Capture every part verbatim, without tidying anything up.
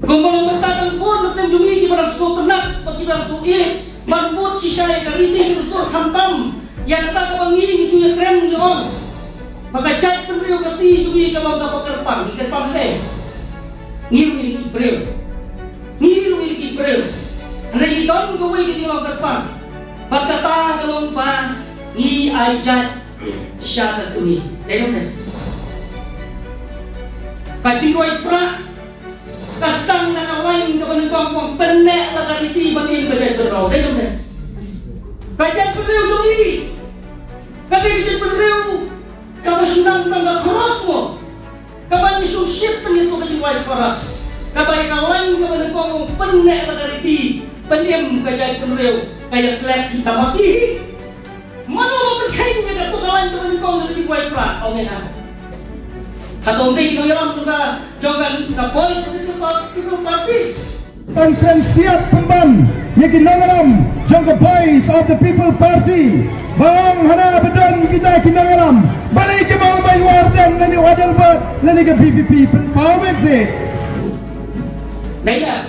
Kumba long mynta tang bun na pdeng jong ngi kiba dang sngewtynnat bad kiba dang sngewthuh ban bud shisha ïa ka riti, kiba sngewthuh khamtam ïa kata kaba ngi ngi ju ïakren ngi ong ba ka jaitbynriew Khasi jong ngi ka long kaba kyrpang, ngi kyrpang hynrei ngi ruh ngi ki briew, ngi ruh ngi ki briew. Hynrei ngi don kawei ka jinglong kyrpang bad kata ka long ba ngi ai jait sha ka kmie. Dei ne em? Ka jingrwai prah ka sdang na ka lain kaba nyngkong, kong pynneh la ka riti ban im ka jaitbynriew. Dei ne em? Ka jaitbynriew jong ngi ka dei ka jaitbynriew kaba shu nang tang ka chorus mo, kaba ngi shu shit tang ïa ka jingrwai chorus. Kaba ïa ka lain kaba nyngkong kong pynneh la ka riti ban im ka jaitbynriew, ka ïaklet shi tamaki hi. Mano ba pynkheiñ ïa kato ka lain kaba nyngkong na ka jingrwai prah, ong ïa nga. Hato ym dei ki nongïalam jong ka, jong ka, ka Voice of the People Par-, People Party? Kan kren siap pynban ïa ki nongïalam jong ka Voice of the People Party. Ba ong hana ba don kita ki nongïalam, balei kim ong ba ïa u Ardent lane u Adelbert lane ka V P P pynpaw beit seh. Dei na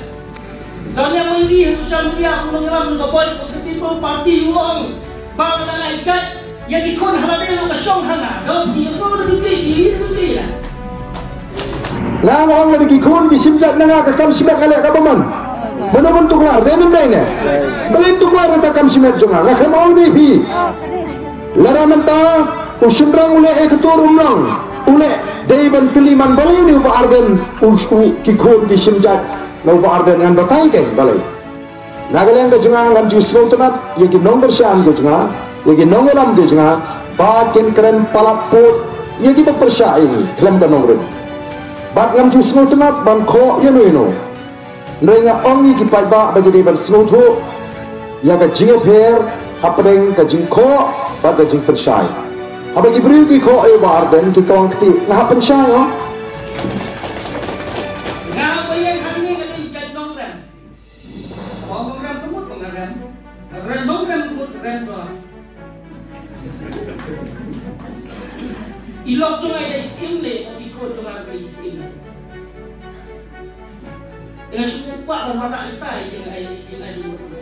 Don ïa ma ngi ha social media, u nongïalam jong ka Voice of the People Party u ong ba la dang ai jait ïa ki khun ha lade ruh ka shong ha nga. Don ki ïa sngewbha ki ki ki ki la. Nga ong lada ki khun ki shim jait na nga ka kam shimet nga leh ka bymman. Mano ban tuklar, dei ne ym dei ne? Balei tuklar ïa ka kam shimet jong nga? Nga khlem ong dei phi. Lada mynta u shynrang u leh ïa ka tur um long, u leh dei ban pynlehman balei une u Bah Ardent u, u ki khun ki shim jait. Na u Bah Ardent ngan batai kein balei. Na ka liang ka jong nga ngan ju sngewtynnat ïa ki nongkyrshan ka jong nga, ïa ki nongïalam ka jong nga, ba kin kren palat pud ïa kiba pyrshah ïa ngi khlem ka nongrim. Bad ngam ju sngewtynnat ban khoh ïano ïano. Hynrei nga ong ïa ki paidbah ba ki dei ban sngewthuh ïa ka jingïapher hapdeng ka jingkhoh bad ka jingpynshai. Haba ki briew ki khoh ïa u Bah Ardent ki kawang kti, nga hap pynshai, oh. Nga ba ïeng hangne nga dei jait nongrem. Ba ong nongrem ka mut ba nga rem. Nga rem nongrem ka mut rem ba. I lok jong nga i dei syiem lei, ba i khun jong nga i dei syiem lei. Nga shu pah ban wanrah ita i jong nga i jong nga i jong nga.